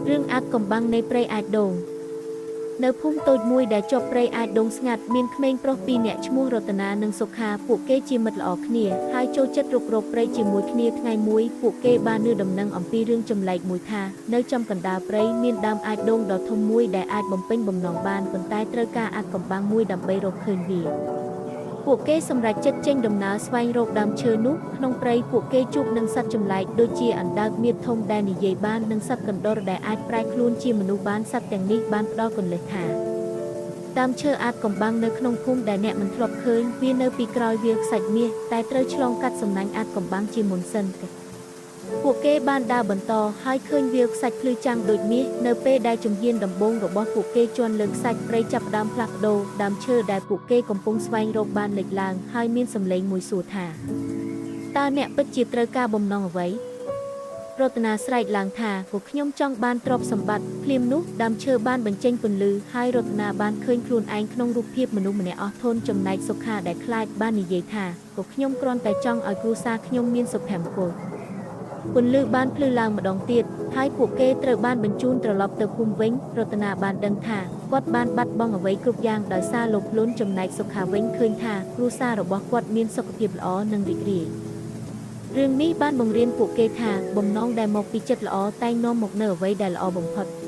រឿងអាថ៌កំបាំងនៃព្រៃអាចដូងនៅភូមិតូចមួយដែលជាប់ព្រៃអាចដូងស្ងាត់មានក្មេងប្រុសពីរនាក់ឈ្មោះរតនានិងសុខាពួកគេជាមិត្តល្អគ្នាហើយចូលចិត្តរុករកព្រៃជាមួយគ្នាថ្ងៃមួយពួកគេបានលឺដំណឹងអំពីរឿងចម្លែកមួយថានៅចំកណ្ដាលព្រៃមានដើមអាចដូងដ៏ធំមួយដែលអាចបំពេញបំណងបានប៉ុន្តែត្រូវការអាថ៌កំបាំងមួយដើម្បីរកឃើញវា ពួកគេសម្រេចចិត្តចេញដំណើរស្វែងរកដើមឈើនោះក្នុងព្រៃពួកគេជួបនឹងសត្វចម្លែកដូចជាអណ្ដើកមៀបធំដែលនិយាយបាននិងសត្វកណ្ដុរដែលអាចប្រែខ្លួនជាមនុស្សបានសត្វទាំងនេះបានផ្ដល់គន្លឹះថាដើមឈើអាចកំបាំងនៅក្នុងភូមិដែលអ្នកមិនធ្លាប់ឃើញវានៅពីក្រោយវាលខ្សាច់មាសតែត្រូវឆ្លងកាត់សំណាញ់អាចកំបាំងជាមុនសិនពួកគេបានដើរបន្តហើយឃើញវាលខ្សាច់ភ្លឺចាំងដូចមាសនៅពេលដែលជំហានដំបូងរបស់ពួកគេជាន់លើខ្សាច់ព្រៃចាប់ផ្ដើមផ្លាស់ប្ដូរដើមឈើដែលពួកគេកំពុងស្វែងរកបានលេចឡើងហើយមានសម្លេងមួយសួរថាតើអ្នកពិតជាត្រូវការបំណងអ្វីរតនាស្រែកឡើងថាពួកខ្ញុំចង់បានទ្រព្យសម្បត្តិភ្លាមនោះដើមឈើបានបញ្ចេញពន្លឺហើយរតនាបានឃើញខ្លួនឯងក្នុងរូបភាពមនុស្សម្នាក់អស់ធន់ចំណែកសុខាដែលខ្លាចបាននិយាយថាពួកខ្ញុំគ្រាន់តែចង់ឲ្យគ្រួសារខ្ញុំមានសុភមង្គលពន្លឺបានភ្លឺឡើងម្ដងទៀតហើយពួកគេត្រូវបានបញ្ជូនត្រឡប់ទៅភូមិវិញរតនាបានដឹងថាគាត់បានបាត់បង់អ្វីគ្រប់យ៉ាងដោយសារលោភលន់ចំណែកសុខាវិញឃើញថាគ្រួសាររបស់គាត់មានសុខភាពល្អនិងរីករាយរឿងនេះបានបង្រៀនពួកគេថាបំណងដែលមកពីចិត្តល្អតែងនាំមកនូវអ្វីដែលល្អបំផុត។